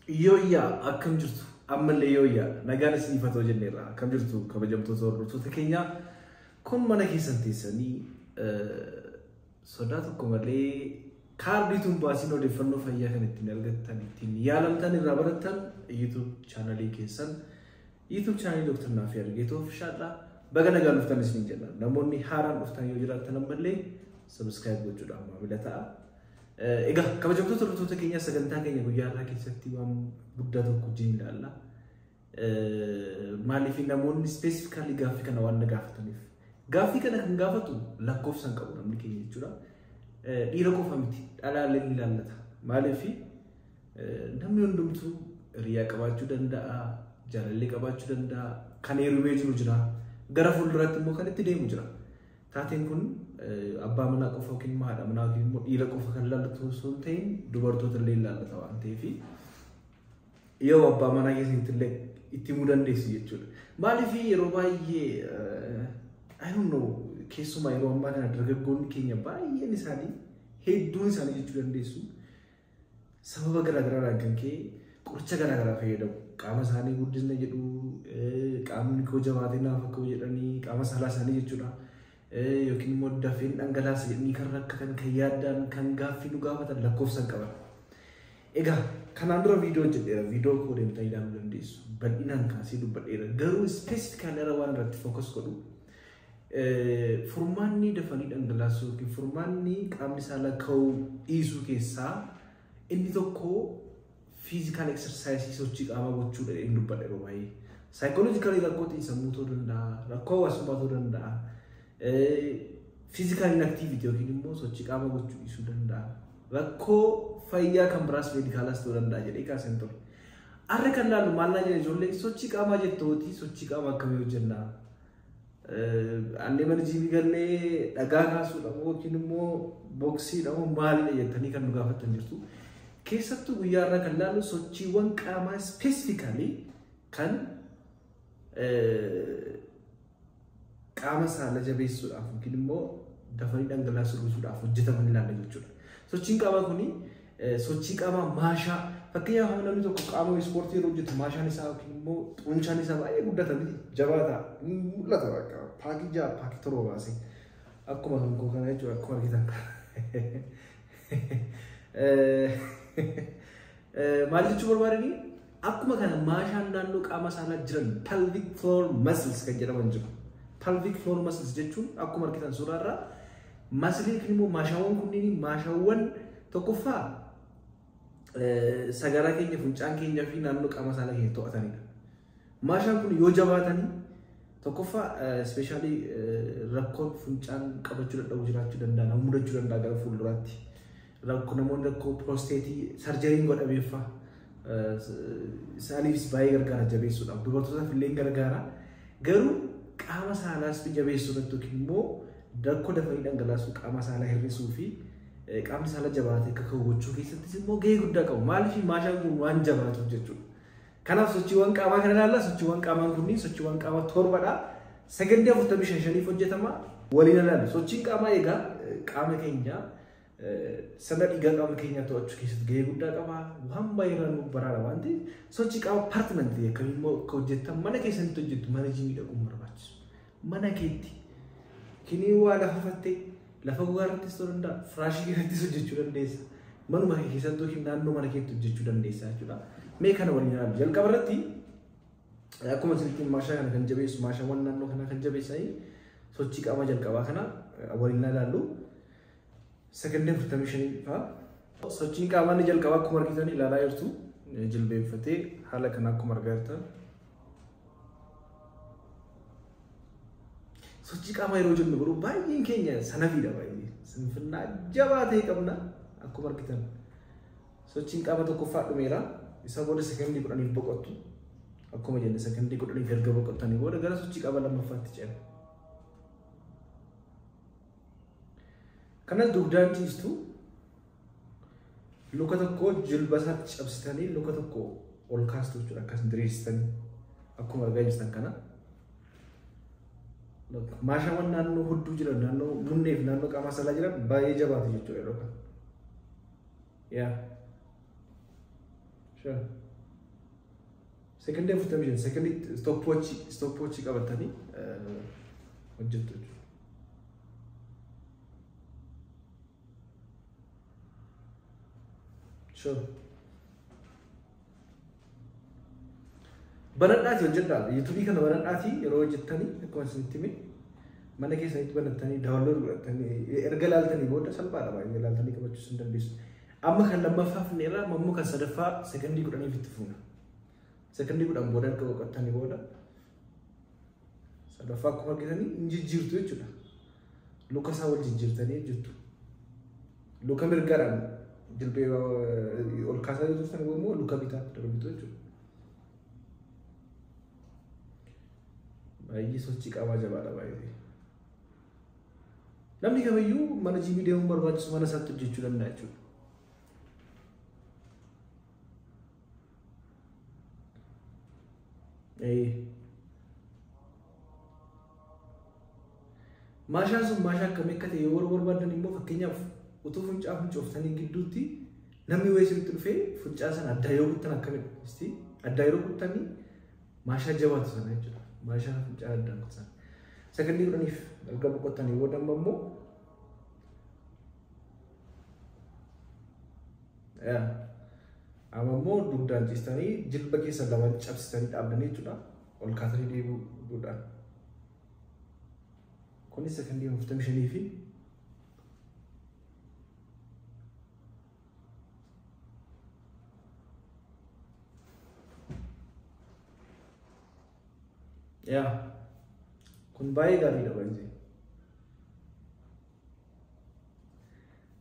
Yooyyaa akkam jirtu ammallee yooyyaa nagaan isiniif haa ta'u jenneerra akkam jirtu kabajamtoota hordoftoota keenyaa kun mana keessan teessanii sodaa tokko malee kaardii tun baasiin odeeffannoo fayyaa kan ittiin argattan ittiin yaalamtan irraa barattan YouTube chaanalii keessan YouTube chaanalii Dr. Naafii Argeetoo Ofishaadha. Baga nagaan dhuftan isiniin jenna. Namoonni haaraan dhuftan yoo jiraattan ammallee subscribe gochuudhaan maamila ta'a. Egaa kabajamtoota hordoftoota keenyaa sagantaa keenya guyyaa har'aa keessatti waan guddaa tokko wajjin ilaalla. Maaliif namoonni specifically gaaffii kana waan na gaafataniif. Gaaffii kana kan gaafatu lakkoofsa hin qabu namni keenya jechuudha. Dhiira qofa miti dhalaallee ni ilaallata. Maaliif namni hundumtuu hiriyaa qabaachuu danda'a, jaalallee qabaachuu danda'a, kan heerumee jiru jira, gara fuulduraatti immoo kan itti deemu jira. Taateen kun abbaa manaa qofa yookiin immoo haadha manaa yookiin immoo dhiira qofa kan ilaallatu osoo hin ta'in dubartoota illee ilaallata waan ta'eef yoo abbaa manaa keessanitti illee itti himuu dandeessu jechuudha. Maaliif yeroo baay'ee I don't know keessumaa yeroo ammaa kana dargaggoonni keenya baay'een isaanii hedduun isaanii jechuu dandeessu sababa garaagaraadhaan kan ka'e qoricha garaagaraa fayyadamu. Qaama isaanii guddisna jedhu, qaamni koo jabaatee naaf akka jedhanii qaama saalaa isaanii jechuudha. Yookiin immoo dafeen dhangalaasa jedhanii kan rakkatan, kan yaaddaan, kan gaaffii nu gaafatan lakkoofsa hin qaban. Egaa kanaan dura viidiyoo hojjedheera. Viidiyoo koo deemtanii ilaaluu dandeessu. Bal'inaan kaasee dubbadheera. Garuu specifically irra waan irratti focus godhu furmaanni dafanii dhangalaasuu yookiin furmaanni qaamni saalaa ka'uu dhiisuu keessaa inni tokko physical exercise sochii qaamaa gochuudha jedheen dubbadha yeroo baay'ee. Psychologically rakkoo xiinsammuu ta'uu danda'a, rakkoo hawaasummaa ta'uu danda'a, physical inactivity yookiin immoo sochii qaamaa gochuu dhiisuu danda'a. Rakkoo fayyaa kan biraas meedikaalaas ta'uu danda'a jedhee kaaseen ture. Har'a kan laallu maal naa jedhe ijoollee sochii qaamaa jettooti sochii qaamaa akkamii hojjennaa? Annee mana jiimii gallee dhagaa kaasuudha moo yookiin immoo boksiidha moo maalidha jettanii kan nu gaafattan jirtu. Keessattuu guyyaa irraa kan laallu sochiiwwan qaamaa specifically kan qaama saala jabeessuudhaaf yookiin immoo dafanii dhangalaasuu hir'isuudhaaf hojjetaman ilaalla jechuudha. Sochiin qaamaa kuni sochii qaamaa maashaa fakkeenyaaf namni tokko qaama ispoortii yeroo hojjetu maashaan isaa yookiin immoo xunchaan isaa baay'ee guddata miti jabaa ta'a mul'ata bakka paakii 6 paakii 7 baasee akkuma kan koo kana jechuudha akkuma argitan kana. Maal jechuu barbaadanii akkuma kana maashaan naannoo qaama saalaa jiran pelvic floor muscles kan jedhaman jiru. Pelvic floor muscles jechuun akkuma argitan suuraa irraa masilii yookiin immoo maashaawwan kunniin maashaawwan tokkoffaa sagaraa keenya funcaan keenya fi naannoo qaama saalaa keenya to'atanidha. Maashaan kun yoo jabaatanii tokkoffaa ispeeshaalii rakkoon funcaan qabachuu dadhabuu jiraachuu danda'a, nama mudachuu danda'a gara fuulduraatti. Rakkoo namoonni rakkoo piroosteetii sarjariin godhameeffaa isaaniifis baay'ee gargaara jabeessuudhaaf dubartootaaf illee gargaara. Garuu qaama saalaas jabeessuu irratti yookiin immoo rakkoo dafanii dhangalaasuu qaama saalaa hir'isuu fi qaamni saalaa jabaatee akka ka'u gochuu keessattis immoo gahee guddaa qabu. Maaliif maashaan kun waan jabaatuuf jechuudha. Kanaaf sochiiwwan qaamaa kana ilaalla. Sochiiwwan qaamaa kunniin sochiiwwan qaamaa torbadha. Sekondii 45 hojjetama. Waliin ilaallu. Sochiin qaamaa egaa qaama keenya sirna dhiigaa qaama keenyaa to'achuu keessatti gahee guddaa qaba. Waan baay'ee irraa nu baraara waan ta'eef sochii qaamaa permanent akkamiin immoo akka hojjettan mana keessanitti hojjettu mana jiimii dhaquun barbaachisu. Mana keetti kinii waa lafa fattee lafa gogaa irrattis ta'uu danda'a, firaashii irrattis hojjechuu dandeessa. Manuma kee keessatti yookiin naannoo mana keetti hojjechuu dandeessa jechuudha. Mee kana waliin ilaallu. Jalqaba irratti akkuma isinitti maashaa kana kan jabeessu maashaawwan naannoo kanaa kan jabeessanii sochii qaamaa jalqabaa kana waliin ilaallu. Sekondii 45 fa'a. Sochiin qaamaa inni jalqabaa akkuma argitan ilaalaa jirtu jilbeenfatee haala kana akkuma argaa jirtan. Sochii qaamaa yeroo jennu garuu baay'een keenya sanafiidha baay'ee. Sinfinnaa jabaa ta'e qabna akkuma argitan. Sochiin qaama tokkoffaa dhumeera. Isa booda sekondii 10 boqottu. Akkuma jenne sekondii 10 erga boqottanii booda gara sochii qaama lammaffaatti ceena. Kanas dugdaan ciistu luka tokko jilba isaatti cabsitanii luka tokko ol kaastu jechuudha akkas diriirsitanii akkuma argaa jirtan kana. Maashaawwan naannoo hudduu jiran naannoo munnee fi naannoo qaama saalaa jiran baay'ee jabaatu jechuudha yeroo kana. Yaa. Sure. Sekondii 45 sekondii stopwatch qabatanii hojjettu jechuudha. Sure. Banadhaatii hojjedhaa. Yuutuubii kana banadhaatii yeroo hojjettanii akkuma isinitti hime mana keessanitti banattanii download godhattanii erga ilaaltanii booda salphaadha baay'ee ilaaltanii qabachuus hin dandeessu. Amma kan lammaffaa finneerra ammoo kan sadaffaa sekondii 10 itti fuuna. Sekondii 10 booda erga boqottanii booda sadaffaa akkuma argitanii hin jijjiirtu jechuudha. Luka isaa wal jijjiirtanii hojjettu. Luka mirgaadhaan jilbee ol kaasaa jirtan immoo luka bitaatti darbitu jechuudha. Baay'ee sochii qaamaa jabaadha baay'ee. Namni kamiyyuu mana jiimii deemuun barbaachisu mana isaatti hojjechuu danda'a jechuudha. Maashaan sun maashaa akkamii akka ta'e yoo barbaadan immoo fakkeenyaaf utuu funcaa funcooftanii gidduutti namni wayii isinitti dhufee funcaa sana addaa yoo kuttan akkamidha? Addaa yeroo kuttanii maashaa jabaatu sana jechuudha. Maashaa funcaa addaan kutan. Sekondii 10 erga boqottanii booda immoo amma immoo dugdaan ciistanii jilba keessa lamaan cabsitanii dhaabdanii jechuudha. Ol kaasanii deebi'uudhaan. Kunis sekondii 45 fi yaa kun baay'ee gaariidha baay'ee.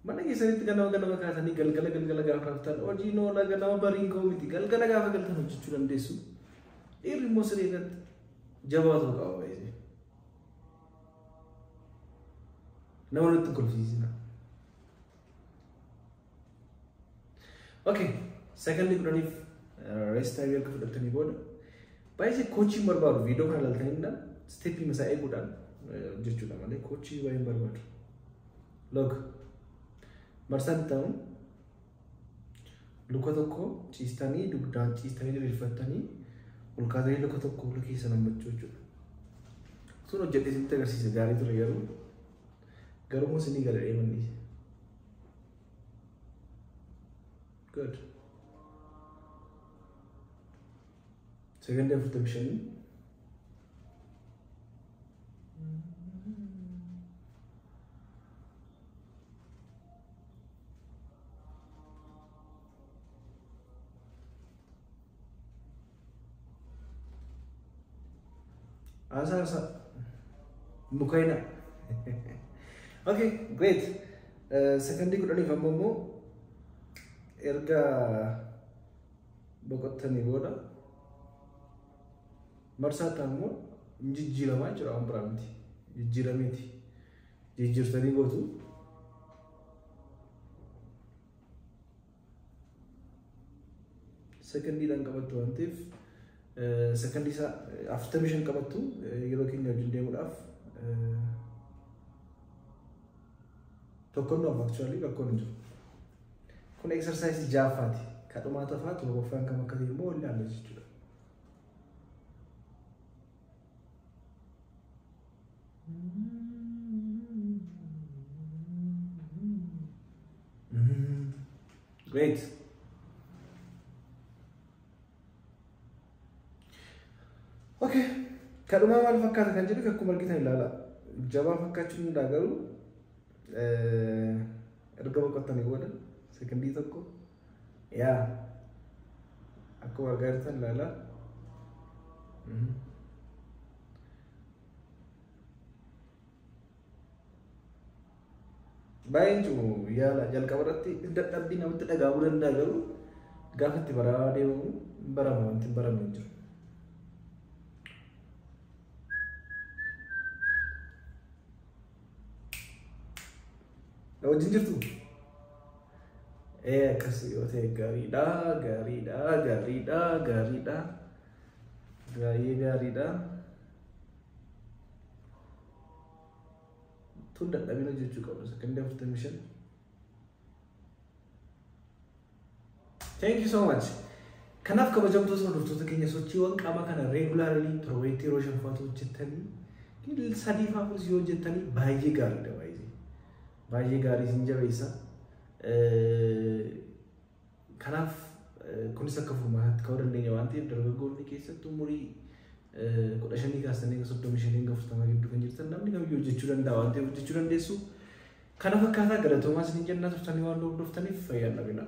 Mana keessanitti ganama ganama kaasanii galgala galgala gaafa raftan hojiin oola ganama bariin ka'uu miti galgala gaafa galtan hojjechuu dandeessu. Dhiirri immoo siree irratti jabaa ta'uu qaba baay'ee. Nama nutti kolfisiisina. Okay, sekondii 10 rest time erga fudhattanii booda baay'ee koochiin barbaadu viidiyoo kana ilaaltanii steppii masaa eeguudhaan hojjechuudha malee koochii baay'ee hin barbaadu. Log marsaan ta'u luka tokko ciistanii dugdaan ciistanii diriirfattanii ol kaatanii luka tokko luka keessa nammachuu jechuudha. Sun hojjedhee isinitti agarsiise gaarii ture garuu immoo isinii gala deemanii. Good. Sekondii 45. Asa mukaina. Okay, great. Sekondii 10 amma immoo erga boqottanii booda marsaa ta'an immoo jijjiiramaa jira waan biraa miti. Jijjiirameeti. Jijjiirtanii gootu. Sekondiidhaan qabattu waan ta'eef sekondii isaa 45 qabattu yeroo keenya wajjin deemuudhaaf tokkonnuuf actually rakkoon hin jiru. Kun exercise ja'affaati. Kadhumaa tafaa torbaffaan kam akka ta'e immoo ilaalla jechuudha. Great. Okay. Kadhumaa maal fakkaata kan jedhu akkuma argitan ilaala. Jabaa fakkaachuu danda'a garuu erga boqottanii booda sekondii 1 yaa akkuma argaa jirtan ilaala. Baay'een cimu yaala jalqaba irratti dadhabbii namatti dhaga'amuu danda'a garuu gaafa itti baraa deemamu hin barama wanti hin baramne hin jiru. Wajjin jirtu? Akkas yoo ta'e gaariidha, gaariidha, gaariidha, gaariidha. Baay'ee gaariidha. Tun dadhabina hojjechuu qabdu sekondii 45. Thank you so much. Kanaaf kabajamtoota hordoftoota keenya, sochiiwwan qaamaa kana regularly torbeetti yeroo shanfaatu hojjettanii, sadii fa'aa yoo hojjettanii baay'ee gaariidha, baay'ee. Baay'ee gaarii isin jabeessa. Kanaaf kunis akka furmaataatti ka'uu dandeenya waan ta'eef, dargaggoonni keessattuu umurii 15 kaasanii 35 hanga 40 gidduu kan jirtan, namni kamiyyuu hojjechuu danda'a waan ta'eef hojjechuu dandeessu. Kana fakkaataa, galatoomaa isin jennaa, turtanii waan hordoftaniif fayyaan dhabina.